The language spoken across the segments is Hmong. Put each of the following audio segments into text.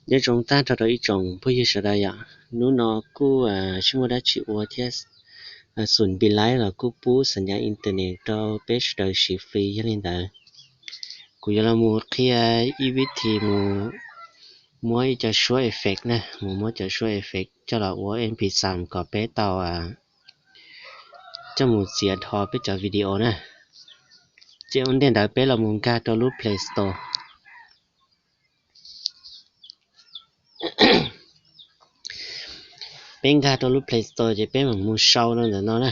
Nyob zoo tag nrho rau ib tsoom phooj ywg sawv daws yom, hnub no kuj tsis muaj dab tsi ua thiab, Xum Npi Live los kuj pub xam nyas internet rau peb sawv daws siv free. Yog li ntawd, kuv yuav los mus qhia ib vib thi mus muab ib co suab effect na, mus muab cov suab effect coj los ua M P xam kom peb tau coj mus txiav dhos peb cov video na. Ces ua ntej ntawd peb los mus nkag rau lub Play Store. Peb nkag rau lub Play Store ces peb mam mus sau rau ntawm no na.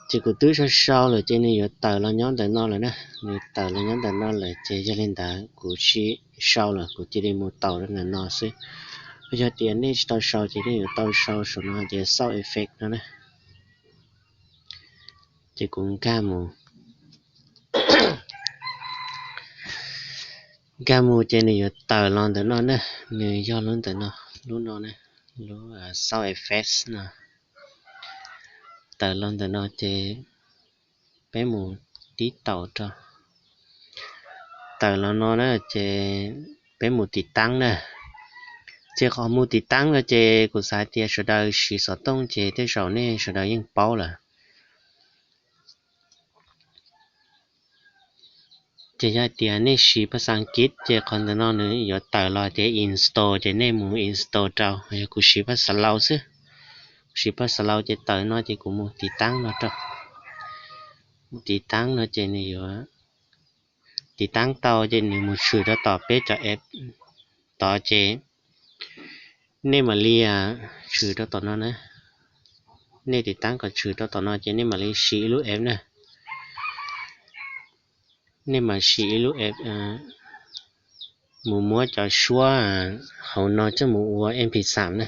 Ces kuv twb sau sau lawm ces nws yuav tawm los nyob ntawm no lawm na. Nws tawm los nyob ntawm no lawm ces yog li ntawd kuv tsis sau lawm, kuv cia li mus taus rau ntawm no xwb. Yog tias nej tsis tau sau ces nej yuav tau sau saum no hais tias sound effect no na. Ces kuv nkag mus, nkag mus ces nws yuav tawm los ntawm no na. Nws yog lub ntawm no, lub no na, lub sound effects no. Tawm los ntawm no ces peb mus tib taum rau. Tawm los no na ces peb mus tiv taab na. Ces qhov mus tiv taab no ces kuv xav hais tias sawv daws siv xov tooj ces tej zaum nej sawv daws yeej paub lawm. Ces yog hais tias nej siv phas xas Askiv ces qhov ntawm no nws yuav tawm los tias install ces nej mus install rau. Yog kuv siv phas xas Laus xwb, kuv siv phas xas Laus ces tawm no ces kuv mus tiv taab no rau. Mus tiv taab no ces nws yuav tiv taab tau ces nws mus tshwm rau tom peb cov app tod ces nej mam li tshwm rau tom no na. Nej tiv taab kom tshwm rau tom no ces nej mam li siv ib lub app na. Nej mam siv ib lub app mus muab cov suab hauv no coj mus ua M P xam na.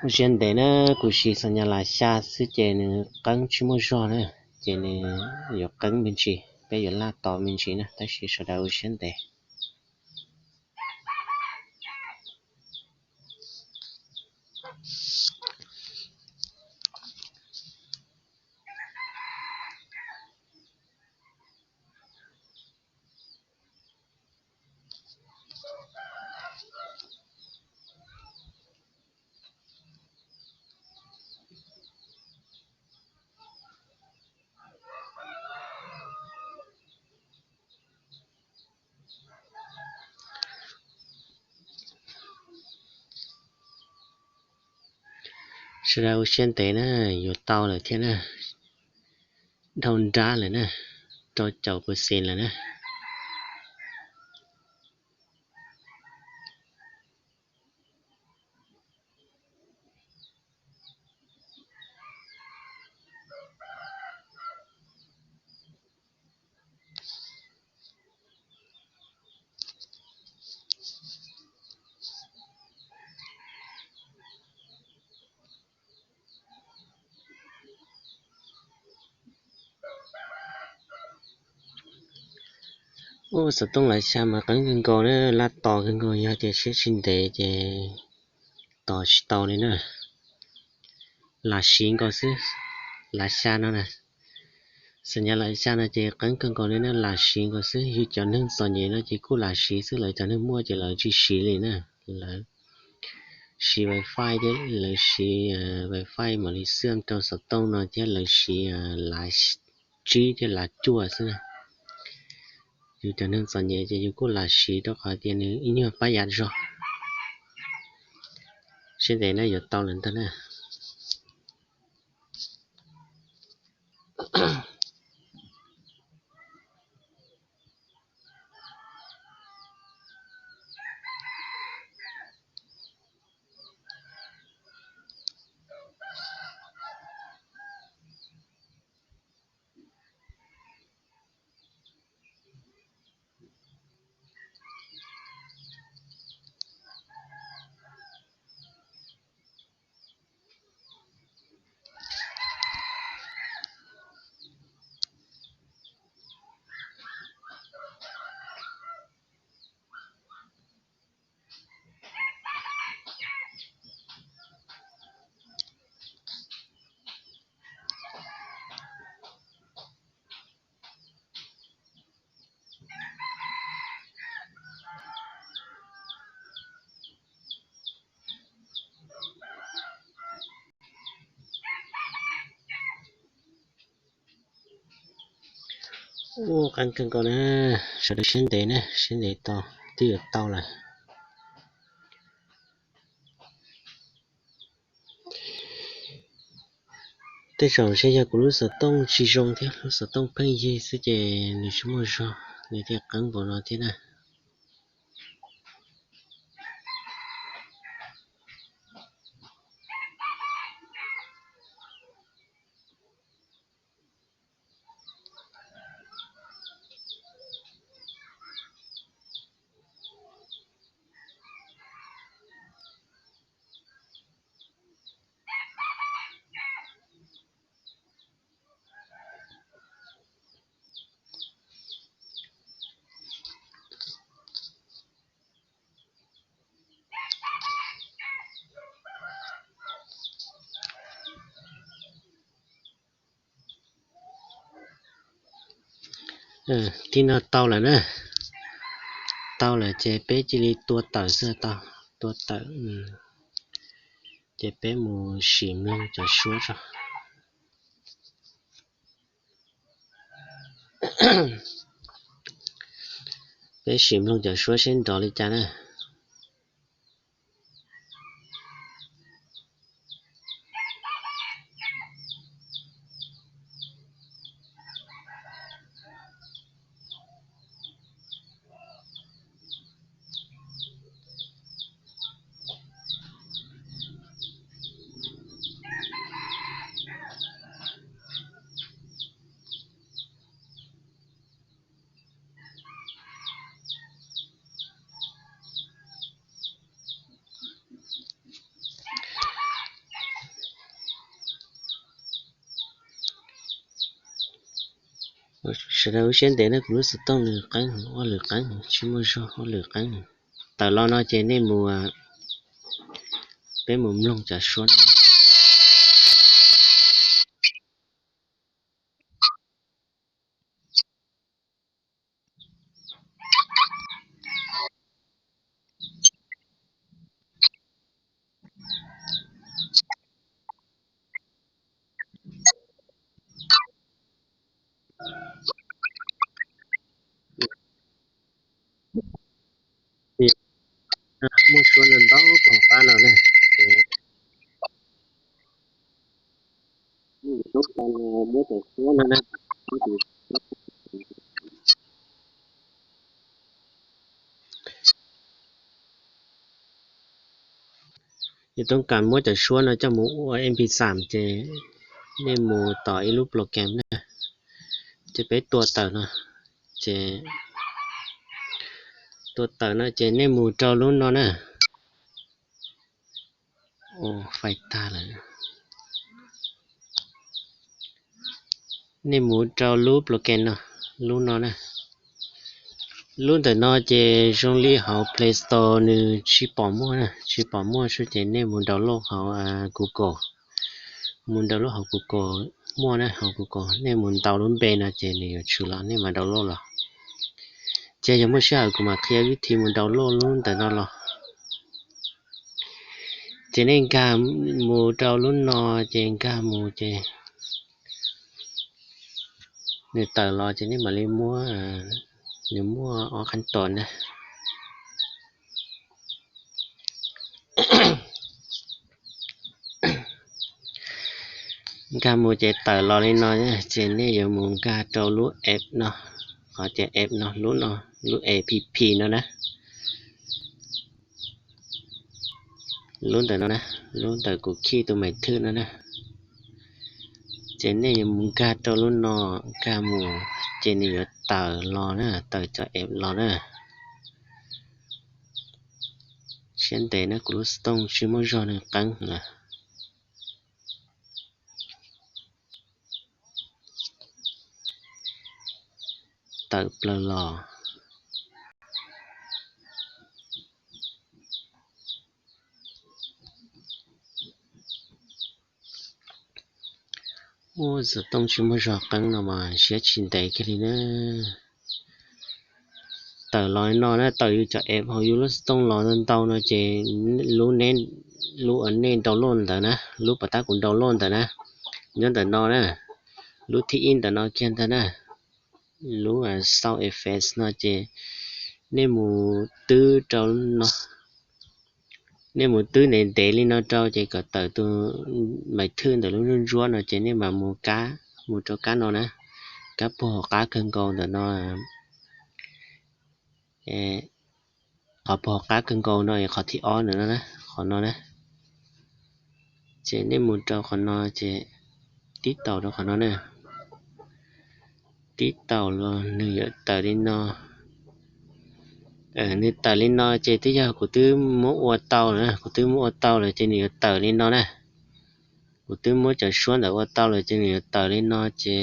Ua siab ntev na, kuv siv xas nyas las xya xwb ces nws qeeb tsis muaj zog na, ces nws yuav qeeb me ntsis, peb yuav laj tos me ntsis na, tab sis sawv daws ua siab ntev. Sawv daws ua siab ntev na, yuav tau lawm thiab na, dhau nrab lawm na, rau caum percent lawm na. Ua xov tooj las xya mas qeeb kawg nkaus na, laj tos kawg nkaus, yog tias siab tsis ntev ces tos tsis tau li na. Lam siv nkaus xwb, las xya no na. Xas nyas las xya no ces qeeb kawg nkaus li na, lam siv nkaus xwb. Yus cov neeg txom nyem no ces kuj lam siv xwb, lawv cov neeg muaj ces lawv tsis siv li na. Lawv siv wifi thiab, lawv siv wifi mam li xwb rau xov tooj no thiab, lawv siv las tsib thiab las cuaj xwb na. Yus cov neeg txom nyem ces yus kuj lam siv rau qhov tias nws ib nyuag pab yam zog. Siab ntev na, yuav tau lawm ntag na. Ua qeeb kawg nkaus na, sawv daws siab ntev na, siab ntev tau, twb yuav tau lawm. Tej zaum ntshe yog kuv lub xov tooj tsis zoo thiab, lub xov tooj pheej yig xwb ces nws tsis muaj zog, nws thiaj qeeb npaum no thiab na. Thib no tau lawm na, tau lawm ces peb cia li tua tawm xwb tau, tua tawm. Ces peb mus sim mloog cov suab tso. Peb sim mloog cov suab seb nrov li cas na. Sawv daws ua siab ntev na, kuv lub xov tooj nws qeeb, ua lwm qeeb, tsis muaj zog ua lwm qeeb. Tawm los no ces nej mus, peb mus mloog cov suab no. Muaj suab no ntau tom qab no na. Muab cov suab no na. Yus toob kas muab cov suab no coj mus ua M P xam ces nej mus tom ib lub program na, ces peb tua tawm no, ces tua tawm no ces nej mus rau lub no na. Ua faib tag lawm. Nej mus rau lub program no, lub no na. Lub ntawm no ces zoo li hauv Play Store nws tsis pom muaj na, tsis pom muaj xwb ces nej mus download hauv Google. Mus download hauv Google muaj na, hauv Google nej mus ntaus lub npe no ces nws yuav tshwm los nej mam download los. Ces yog muaj sij hawm kuv mam qhia vib thi mus download lub ntawm no los. Ces nej nkag mus rau lub no ces nkag mus ces nws tawm los ces nej mam li muab, nws muaj ob qhab tos na. Nkag mus ces tawm los li no, ces nej yuav mus nkag rau lub app no, qhov tias app no, lub no, lub app no na. Lub ntawm no na, lub ntawm kuv khij tus maiv thwj no na. Ces nej yuav mus nkag rau lub no, nkag mus ces nws yuav tawm los na, tawm cov app los na. Siab ntev na, kuv lub xov tooj tsis muaj zog nws qeeb lawm. Tawm plaws los. Ua xov tooj tsis muaj zog qeeb no mas siab tsis ntev kiag li na. Tawm los no na, tawm yus cov app hauv yus lub xov tooj los ntau no ces lub, lub uas nej download ntawd na, lub pas tab kuv download ntawd na, nyob ntawm no na, lub thib ib ntawm no kiag ntag na. lub sound effects no ces nej mus twb rau no, nej mus twb ntev ntev li no rau ces kom tawm tus maim thwj ntawm lub ntsuab ntsuab no ces nej mam mus kab, mus rau kab no na, kab puag hauv qab kawg nkaus ntawm no. Qhov puag hauv qab kawg nkaus no es qhov thib ob ntawm no na, qhov no na. Ces nej mus rau qhov no ces tib taus rau qhov no na, tib taus los nws yuav tawm li no. Nws tawm li no ces twb yog kuv twb muab ua tau lawm, kuv twb muab ua tau lawm ces nws yuav tawm li no na. Kuv twb muab cov suab ntawd ua tau lawm ces nws yuav tawm li no ces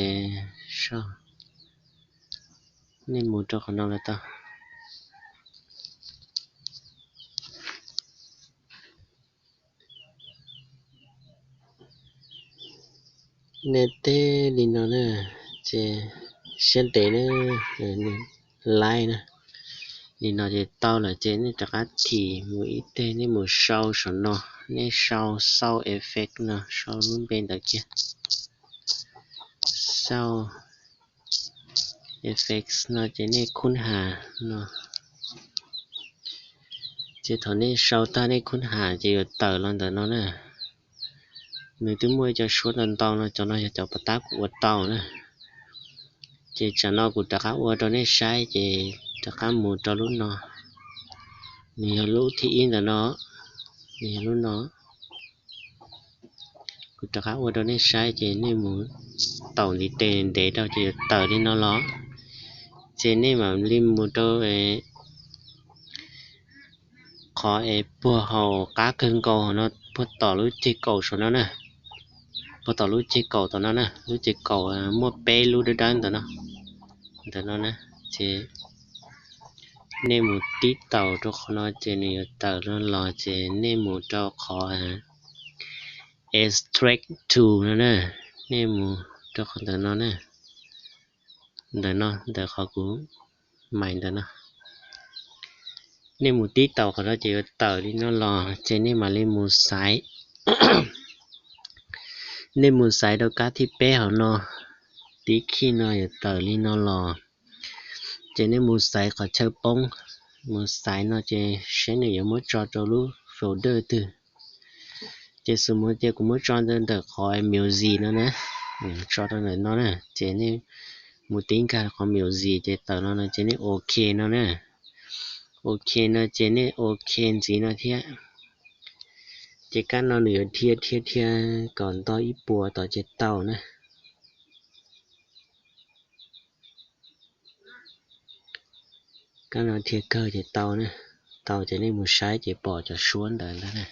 nej mus rau qhov no lawm tau. Nej teb li no na, ces siab ntev na, laib na. Li no ces tau lawm ces nej rov qab thim mus ib teg, nej mus sau saum no, nej sau sound effect no, sau lub npe ntawd kiag. Sound effects no ces nej khub has no. Ces thaum nej sau tag nej khub has ces yuav tawm los ntawm no na. Nws twb muaj ib co suab ntau ntau no, cov no yog cov pov tab kuv ua tau na. Ces tsam no kuv rov qab ua rau nej saib ces rov qab mus rau lub no. Nws yog lub thib ib ntawm no, nws yog lub no. Kuv rov qab ua rau nej saib ces nej mus taum ntiv tes ntev rau ces yuav tawm li no los. Ces nej mam li mus rau qhov es puag hauv qab kawg nkaus no, puag tom lub ceg kaum saum no na, puag tom lub ceg kaum tom no na, lub ceg kaum muaj peb lub dawb dawb ntawm no, ntawm no na. Ces nej mus tib taus rau qhov no ces nws yuav tawm no los ces nej mus rau qhov extract to no na, nej mus rau qhov ntawm no na, ntawm no, ntawm qhov kuv mais ntawm no. Nej mus tib taus qhov no ces yuav tawm li no los ces nej mam li mus xaiv. Nej mus xaiv rau kab thib peb hauv no, tib khij no yuav tawm li no los. Ces nej mus xaiv qhov chaw poob, mus xaiv no ces saib nws yuav muab tso rau lub folder twg. Ces xws mus ces kuv muab tso ntawm qhov music no na, tso rau ntawm no na. Ces nej mus tib nkag qhov music ces tawm no no ces nej ok no na. Ok no ces nej ok ntxiv no thiab. Ces kab no nws yuav dhia dhia dhia kom nto ib puas tom ces tau na. Kab no dhia kawg ces tau na. Tau ces nej mus saib ces pom cov suab ntawd ntag na.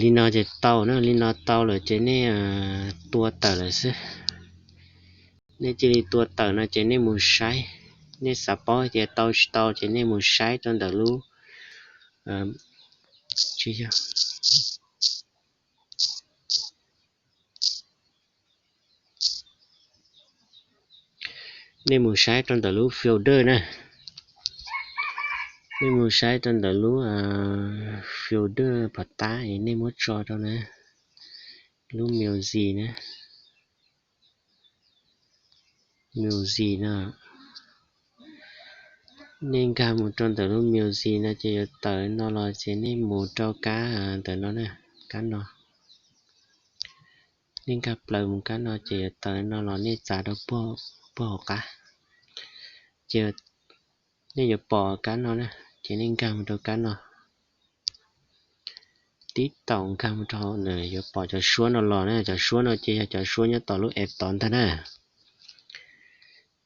Li no ces tau na, li no tau lawm ces nej tua tawm lawm xwb. Nej cia li tua tawm no ces nej mus saib, nej xav paub tias tau tsis tau ces nej mus saib rau ntawm lub, tsis yog, nej mus saib rau ntawm lub folder na. Nej mus saib rau ntawm lub folder pov tab es nej muab tso rau na, lub music na. Music no, nej nkag mus rau ntawm lub music no ces yuav tawm no los ces nej mus rau kab ntawm no na, kab no. Nej nkag plaws mus kab no ces yuav tawm no los nej txav rau puag hauv qab. Ces nej yuav pom kab no na, ces nej nkag mus rau kab no. Tib taum nkag mus rau hauv na yuav pom cov suab no los na, cov suab no ces yog cov suab nyob tom lub app tod ntag na.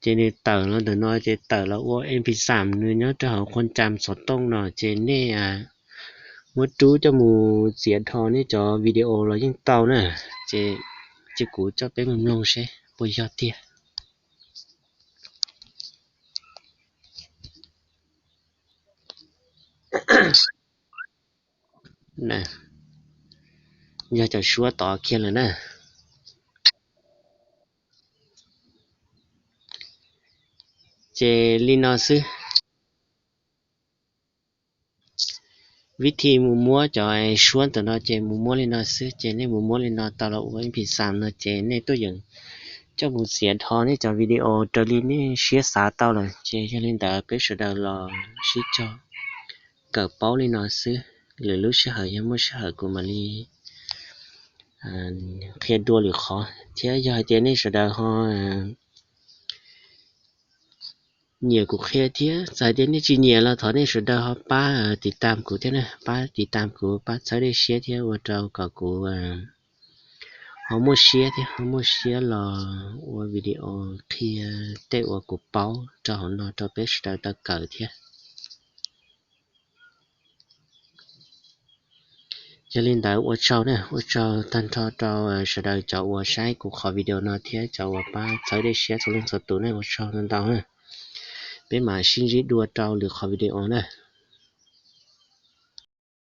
Ces nws tawm los ntawm no ces tawm los ua mp xam nws nyob rau hauv khuam cam xov tooj no ces nej muab rub coj mus txiav dhos nej cov video los yeej tau na. Ces cia kuv coj peb mus mloog seb puas yog tiag. Yog cov suab tod kiag lawm na. Ces li no xwb. vib thi mus muab cov suab ntawm no ces mus muab li no xwb, ces nej mus muab li no tau los ua ib phi xam no ces nej tuaj yeem coj mus txiav dhos nej cov video raws li nej siab xav tau lawm. Ces yog li ntawd peb sawv daws los sib cog kawm paub li no xwb, lwm lub sij hawm yog muaj sij hawm kuv mam li qhia dua lwm qhov thiab. Yog hais tias nej sawv daws ho nyiam kuv qhia thiab, txawm hais tias nej tsis nyiam los thov nej sawv daws ho pab tiv tam kuv thiab na, pab tiv tam kuv, pab txhawb dej siab thiab ua rau kom kuv ho muaj siab thiab ho muaj siab los ua video qhia tej uas kuv paub rau hauv no rau peb sawv daws tau kawm thiab. Yog li ntawd ua tsaug na, ua tsaug tag nrho rau sawv daws cov uas saib kuv qhov video no thiab cov uas pab txhawb dej siab txhua leej txhua tus na, ua tsaug ntau na. Peb mam sib ntsib dua rau lwm qhov video na.